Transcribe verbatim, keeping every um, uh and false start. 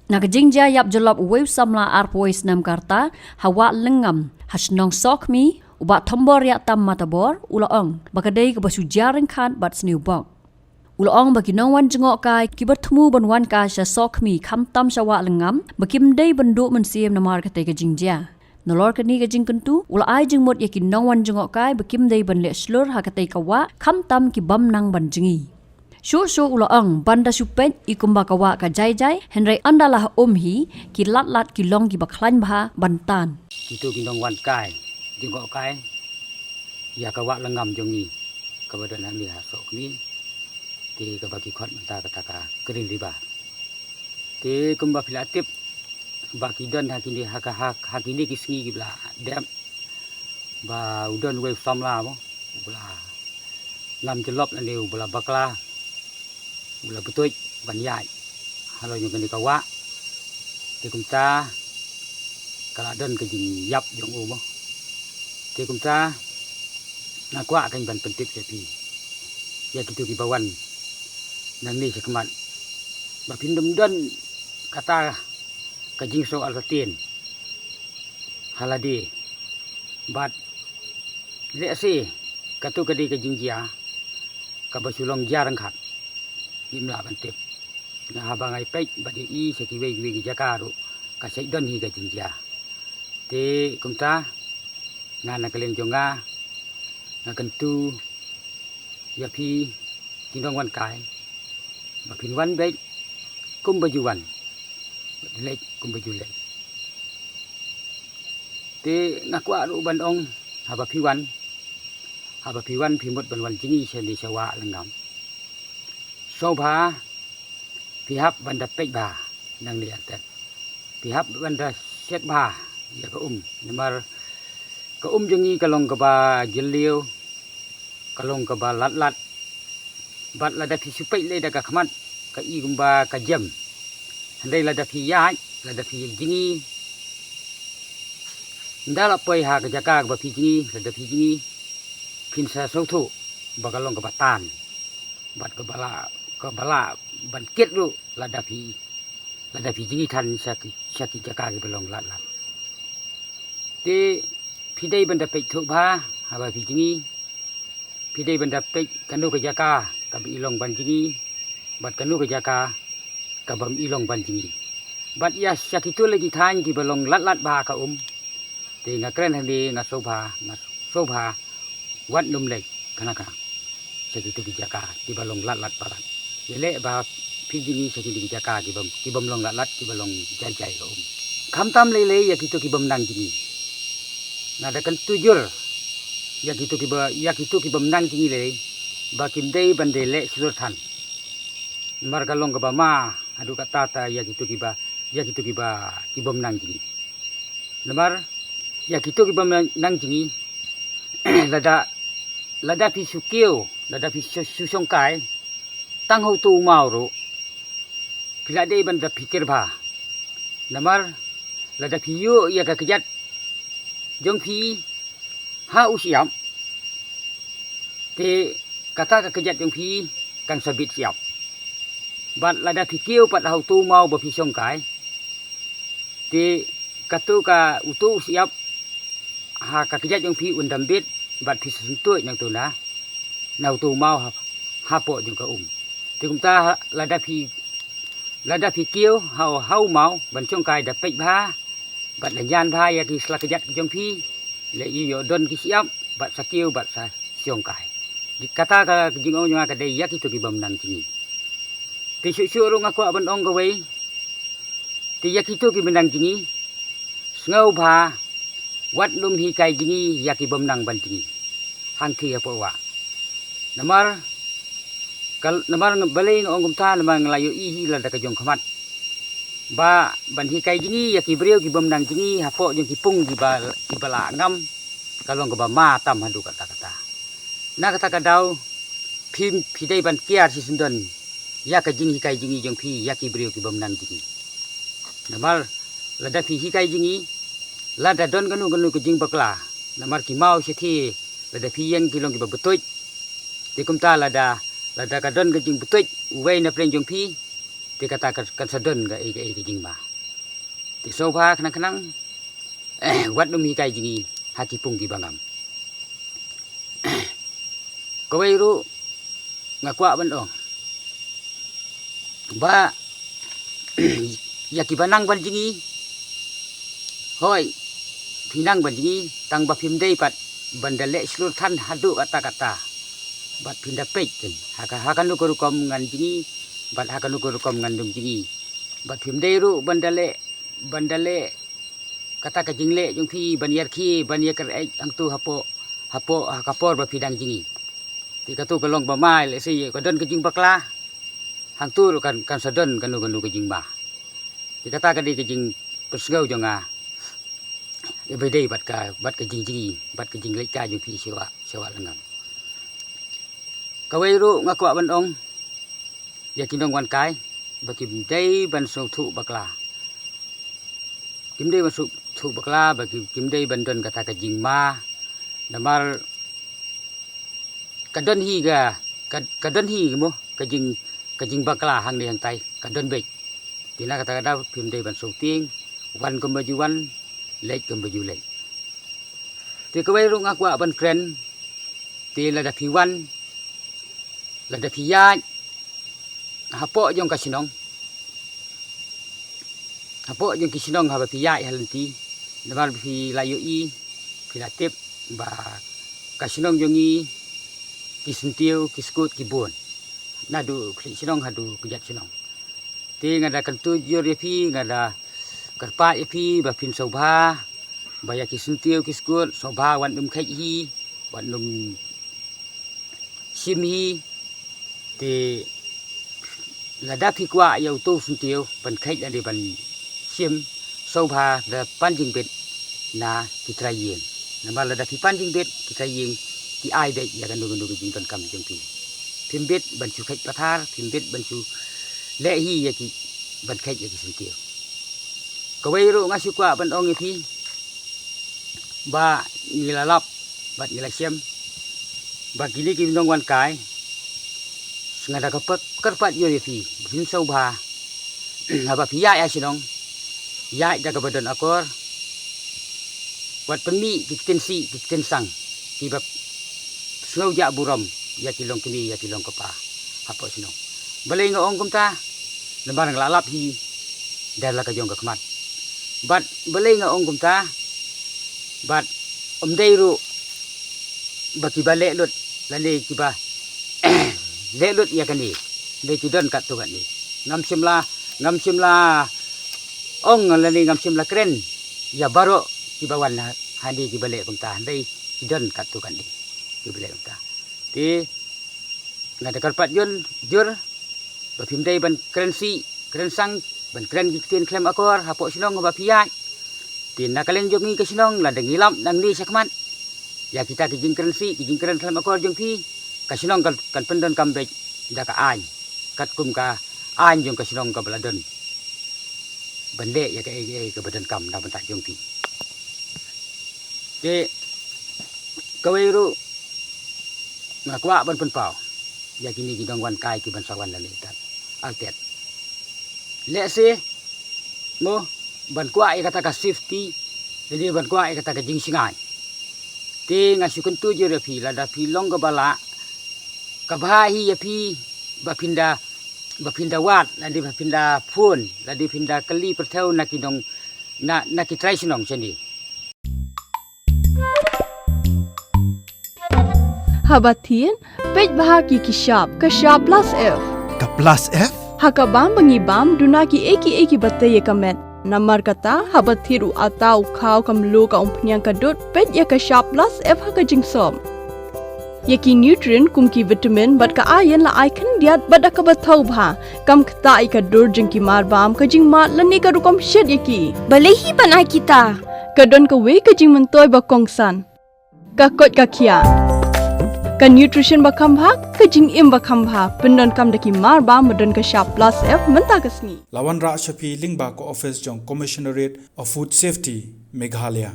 Na ka jingjia ïap jyllop uwei u samla arphew wei snem ka rta ha Wah Lyngngam ha shnong Sohkhmi, u Bah Thombor Riahtam Matabor u la ong ba ka dei kaba shu jia ryngkhat bad sniew bok. U la ong ba ki nongwan jngohkai kiba thmu ban wan kai sha Sohkhmi khamtam sha Wah Lyngngam ba kim dei ban duh mynsiem namar katei ka jingjia. Nalor kane ka jingkyntu u la ai jingmut ïa ki nongwan jngohkai ba kim dei ban leh shlur ha katei ka wah khamtam ki bym nang ban jngi. Shuh shuh u la ong ban da shu peit i kumba ka wah ka jai jai, hynrei ynda la ha um hi ki lad lad ki long kiba khlaiñ bha ban tan. Kito ki nongwan kai jngohkai ïa ka Wah Lyngngam jong ngi kaba don hangne ha Sohkhmi, te kaba ki khot mynta kata ka Green River. Te kumba phi la tip ba ki don ha kine, ha ka, ha, ha kine ki sngi kiba la dep, ba u don uwei u samla mo, uba la ngam jyllop lane uba la bakla, uba la btuid ban ïaid halor jong kane ka wah. Te kumta ka la don ka jingïap jong u mo. Te kumta nga kwah kan ban pyntip sha phi, ïa kito kiba wan nangne shakhmat, ba phin ym don kata ka jingsngew artatien ha lade. Bad lehse kato ka dei ka jingjia kaba shu long jia ryngkhat, ngim lah ban tip. Nga haba nga ïa peit bad ïa i sha kiwei kiwei ki jaka ruh ka shait don hi ka jingjia. Te kumta nga na ka liang jong nga, nga kyntu ïa phi ki nongwan kai ba phin wan beit kumba ju wan, leit kumba ju leit. Te nga kwah ruh ban ong, haba phi wan, haba phi wan phi mut ban wan jngi shane sha Wah Lyngngam, sngewbha phi hap ban da peit bha nangne artat. Phi hap ban da shet bha ïa ka um, namar ka um jong ngi ka long kaba jylliew, ka long kaba lat lat. Bad lada phi shu peit lei da ka khmat ka i kumba ka jem. Hynrei lada phi ïaid, lada phi jngi, ynda la poi ha ka jaka kaba phi jngi, lada phi jngi, phin sa sngewthuh ba ka long kaba tan. Bad kaba lah, kaba lah ban kit ruh lada phi, lada phi jngi than sha ki, sha ki jaka kiba long lat lat. Te phi dei ban da peit thuh bha haba phi jngi. Phi dei ban da peit kano ka jaka kaba i long ban jngi bad kano ka jaka kaba ym i long ban jngi. Bad ïa sha kito lei ki thaiñ kiba long lat lat bha ka um, te nga kren hangne, nga sngewbha, nga sngewbha wat nym leit kane ka, sha kito ki jaka kiba long lat lat palat. Ïaleh ba phi jngi sha kito ki jaka kiba, kibym long lat lat, kiba long jai jai ka um. Khamtam lei lei ïa kito kibym nang jngi. Nga da kyntu jur ïa kito kiba, ïa kito kibym nang jngi lei lei ba kim dei ban da leh shlur than. Namar ka long kaba ma haduh katta ta ïa kito kiba, ïa kito kiba, kibym nang jngi. Namar ïa kito kibym nang, nang jngi, lada, lada phi shu kiew, lada phi shu, shu shongkai tang ha uto u maw ruh, phi la dei ban da pyrkhat bha. Namar lada phi ïoh ïa ka kjat jong phi ha u shyiap, te kata ka kjat jong phi kan sa bit shyiap. Bad lada phi kiew pat ha uto u maw ba phi shongkai, te kato ka, uto u shyiap ha ka kjat jong phi un dam bit, bad phi sa syntuid nangto na, na uto u maw ha, hapoh jong ka um. Te kumta lada phi, lada phi kiew ha, ha u maw ban shongkai, da peit bha bad da ñiad bha ïa ki sla kjat ki jong phi, leh ïoh don ki shyiap bad sa kiew bad sa shongkai. Kata ka jingong jong nga ka dei ïa kito kibym nang jngi. Te shuh shuh ruh nga kwah ban ong kawei. Te ïa kito kibym nang jngi, sngewbha wat nym hikai jngi ïa kibym nang ban jngi hangtei hapoh wah. Namar ka, namar balei nga ong kumta, namar nga la ïohi hi lada ka jong khmat ba ban hikai jngi ïa ki briew kibym nang jngi hapoh jong ki pung kiba, kiba la ngam, ka long kaba ma tam haduh katta katta. Na kata ka daw, phi, phi dei ban kiar shisyndon ïa ka jinghikai jngi jong phi ïa ki briew kibym nang jngi. Namar lada phi hikai jngi, lada don kano kano ka jingbakla, namar ki maw shathie lada phi ïeng ki long kiba btuid. Te kumta lada, lada ka don ka jingbtuid uwei na pdeng jong phi, Te kata kan, kan sa don ka ei ka ei ka jingma. Te sngewbha khnang khnang, eh, wat nym hikai jngi ha ki pung ki bangam. Kawei ruh nga kwah ban ong ba ïa ki ba nang ban jngi, hoi, phi nang ban jngi, tang ba phim dei pat ban da leh shlur than haduh katta katta. Bad phin da peit kin ha ka, ha kano ka rukom ngan jngi, bad ha kano ka rukom ngan nym jngi. Bad phim dei ruh ban da leh, ban da leh kata ka jingleh jong phi ban ïarkhie, ban ïakren hangtu hapoh, hapoh ha ka por ba phi dang jngi. Te katu ka long ba mai, lehse ka don ka jingbakla, hangtu ruh kan, kan sa don kano kano ka jingma. Te kata ka dei ka jingpynsngew jong nga ïa ba dei bad ka, bad ka jingjngi, bad ka jingleit kai jong phi shuwa, shuwa lengam. Kawei ruh nga kwah ban ong ïa ki nongwan kai ba kim dei ban sngewthuh bakla. Kim dei ban sngewthuh bakla, ba kim, kim dei ban don kata ka jingma. Namar ka don hi ka, ka, ka don hi mo ka jing, ka jingbakla hangne hangtai, ka don beit. Te na kata ka daw phim dei ban sngewtieng, wan kumba ju wan, leit kumba ju leit. Te kawei ruh nga kwah ban kren, te lada phi wan, lada phi ïaid hapoh jong ka shnong, hapoh jong ki shnong haba phi ïaid ha lynti, namar ba phi la ïohi, phi la tip ba ka shnong jong ngi ki syntiew, ki skud, ki bun, naduh khlieh shnong haduh kjat shnong. Te nga da kyntu jur ïa phi, nga da kyrpad ïa phi ba phin sngewbha ba ïa ki syntiew ki skud sngewbha wat nym kheit hi, wat nym shim hi. Te lada phi kwah ïa uto u syntiew ban kheit lane ban shim, sngewbha da pan jingbit na ki trai ïing. Namar lada phi pan jingbit, ki trai ïing ki ai beit ïa kano kano ka jingdonkam jong phi. Phim bit ban shu kheit pathar, phim bit ban shu leh hi ïa ki, ban kheit ïa ki syntiew. Kawei ruh nga shu kwah ban ong ïa phi ba ngi la lap bad ngi la shem ba kine ki nongwan kai, nga da kyrpad, kyrpad ïa phi, phin sngewbha haba phi ïaid ha shnong, ïaid da kaba don akor, wat pynmih ki ktien sih, ki ktien sang kiba sngewjah burom ïa ki longkmie, ïa ki longkpa hapoh shnong. Balei nga ong kumta? Namar nga la lap hi da la ka jong ka khmat. Bad balei nga ong kumta? Bad ym dei ruh ba kiba leh lut lane kiba leh lut ïa kane, dei ki don katto katne. Ngam shym la, ngam shym la ong lane ngam shym la kren ïa baroh kiba wan ha, hangne kiba leh kumta, dei ki don katto katne kiba leh kumta. Te nga da kyrpad jur, jur ba phim dei ban kren sih, kren sang, ban kren ki ktien khlem akor hapoh shnong haba phi ïaid. Te na ka liang jong ngi ka shnong, lada ngi lap nangne shakhmat ïa kita ki jingkren sih, ki jingkren khlem akor jong phi, ka shnong kan, kan pyndonkam beit da ka aiñ, katkum ka aiñ jong ka shnong kaba la don ban leh ïa kaei kaei kaba donkam na bynta jong phi. Te kawei ruh nga kwah ban pynpaw ïa kine ki nongwan kai kiban sa wan lane tat, artet. Lehse mo ban kwah ïa kata ka safety, lane ban kwah ïa kata ka jingshngaiñ. Te nga shu kyntu jur ïa phi, lada phi long kaba lah, ka bha hi ïa phi ba phin da, ba phin da wad lane ba phin da phone lane phin da kylli pyrthew na ki nong, na, na ki trai shnong shane. Haba thied, peit bha ki ki shap, ka shap plus F. Ka plus F? Ha ka bam ba ngi bam, duna kiei kiei kiba tei ïa ka met. Namar kata, haba thied u atta u khaw, ka mluh, ka umphniang, ka dud, peit ïa ka shap plus F ha ka jingsop. Ïa ki nutrient kum ki vitamin bad ka iron la ai khyndiat bad da kaba thaw bha. Kam ktah ïa ka dur jong ki mar bam, ka jingmad lane ka rukom shet ïa ki. Balei hi ban ai kita? Ka don kawei ka jingmyntoi ba kongsan. Ka koit ka khiah. Ka nutrition ba kham bha, ka jingim ba kham bha. Pyndonkam da ki mar bam ba don ka shap plus F mynta ka sngi. La wanrah sha phi lyngba ka office jong Commissionerate of Food Safety, Meghalaya.